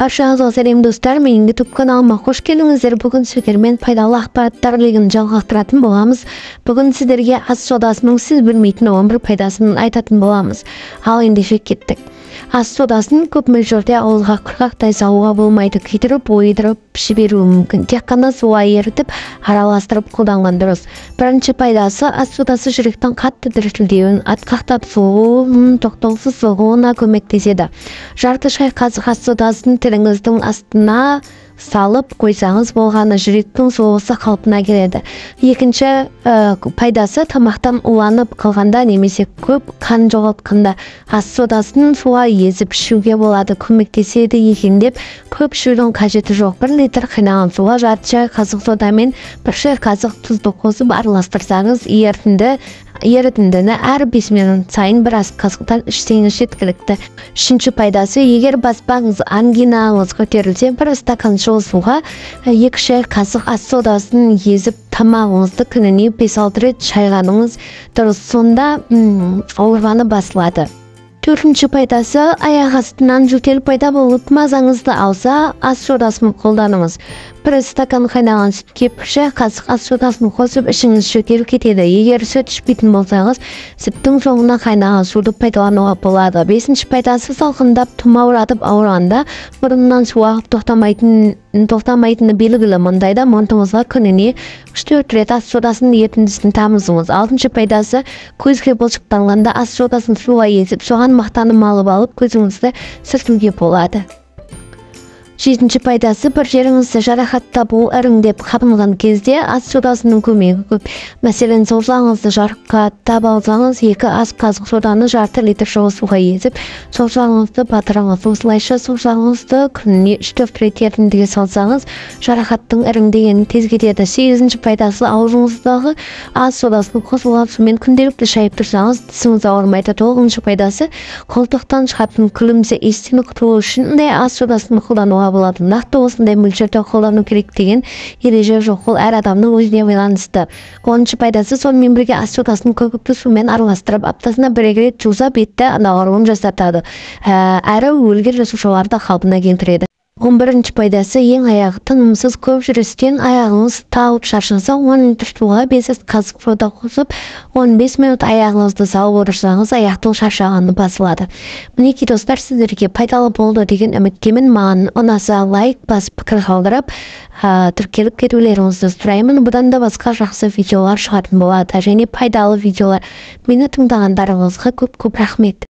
Баршаңызға сәлем, достар! Менің YouTube каналыма қош келдіңіздер. Бүгін сіздермен пайдалы ақпараттар легін жалғастыратын боламыз. Бүгін сіздерге ас содасының сіз білмейтін 11 пайдасын айтатын боламыз. Ал ендеше кеттік. Ас содасын көп мөлшерде ауызға құрғақтай салуға болмайды, күйдіріп, ойдырып жіберуі мүмкін. Тек қана суға ерітіп, араластырып қолданған дұрыс. Бірінші пайдасы: ас содасы жүректің қатты дүрсілдеуін, атқақтап соғуын, тоқтаусыз соғуына көмектеседі. Жарты шай қасық ас содасын тіліңіздің астына салып қойсаңыз болғаны, жүректің соғысы қалпына келеді. Екінші пайдасы: тамақтан уланып қалғанда немесе көп қан жоғалтқанда ас содасын суға езіп ішуге болады. Көмектеседі екен деп көп ішудің қажеті жоқ. 1 литр қайнаған суға жарты шай қасық сода мен 1 шай қасық тұзды қосып араластырсаңыз, ерітіндіні әр 5 минут сайын бір ас қасықтан ішсеңіз, жеткілікті. Үшінші пайдасы: егер баспаңыз, ангинаңыз көтерілсе, 1 стакан жылы суға 2 шай қасық ас содасын езіп, тамағыңызды күніне 5-6 рет шайғаныңыз дұрыс. Сонда ауырғаны басылады. Төртінші пайдасы: аяқ астынан жөтел пайда болып, мазаңызды алса, ас содасын қолданыңыз. 1 стакан қайнаған сүтке 1 шай қасық ас содасын қосып ішіңіз, жөтел кетеді. Егер сүт ішпейтін болсаңыз, сүттің соңына қайнаған суды пайдалануға болады. Бесінші пайдасы: салқындап, тұмауратып ауырғанда мұрыннан су ағып тоқтамайтыны белгілі. Мұндайда мұрныңызға күніне 3-4 рет ас содасын ерітіндісін тамызыңыз. Алтыншы пайдасы: көзге бұлшықтанғанда ас содасын суға езіп, соған мақтаны малып алып, көзіңізді сүртуге болады. Жетінші пайдасы: бір жеріңізді жарақаттап, ол іріңдеп қабынған кезде ас содасының көмегі көп. Мәселен, саусағыңызды жарақаттап алсаңыз, 2 ас қасық соданы жарты литр жылы суға езіп, саусағыңызды батырыңыз. Осылайша саусағыңызды күніне 3-4 рет ерітіндіге салсаңыз, жарақаттың іріңдегені тез кетеді. Сегізінші пайдасы: аузыңыздағы ас содасын қосылған сумен күнделікті шайып тұрсаңыз, тісіңіз ауырмайды. Тоғызыншы пайдасы: қолтықтан шығатын күлімсі иістен құтылу үшін де ас содасын қолдануға болады. Нақты осындай мөлшерде қолдану керек деген ереже жоқ, ол әр адамның өзіне байланысты. 10-шы пайдасы: сонымен бірге ас содасын көбікті сумен араластырып, аптасына бір екі рет жуса, бетті анағұрлым жасартады әрі өлген жасушаларды қалпына келтіреді. 11-ші пайдасы, ең аяғы: тынымсыз көп жүрістен аяғыңыз талып шаршаса, 10 литр суға 5 ас қасық сода қосып, 15 минут аяғыңызды салып отырсаңыз, аяқтың шаршағаны басылады. Мінекей, достар, сіздерге пайдалы болды деген үміттемін. Маған ұнаса, лайк басып, пікір қалдырып, тіркеліп кетулеріңізді сұраймын. Бұдан да басқа жақсы видеолар шығатын болады және пайдалы видеолар. Мені тыңдағандарыңызға көп көп рахмет.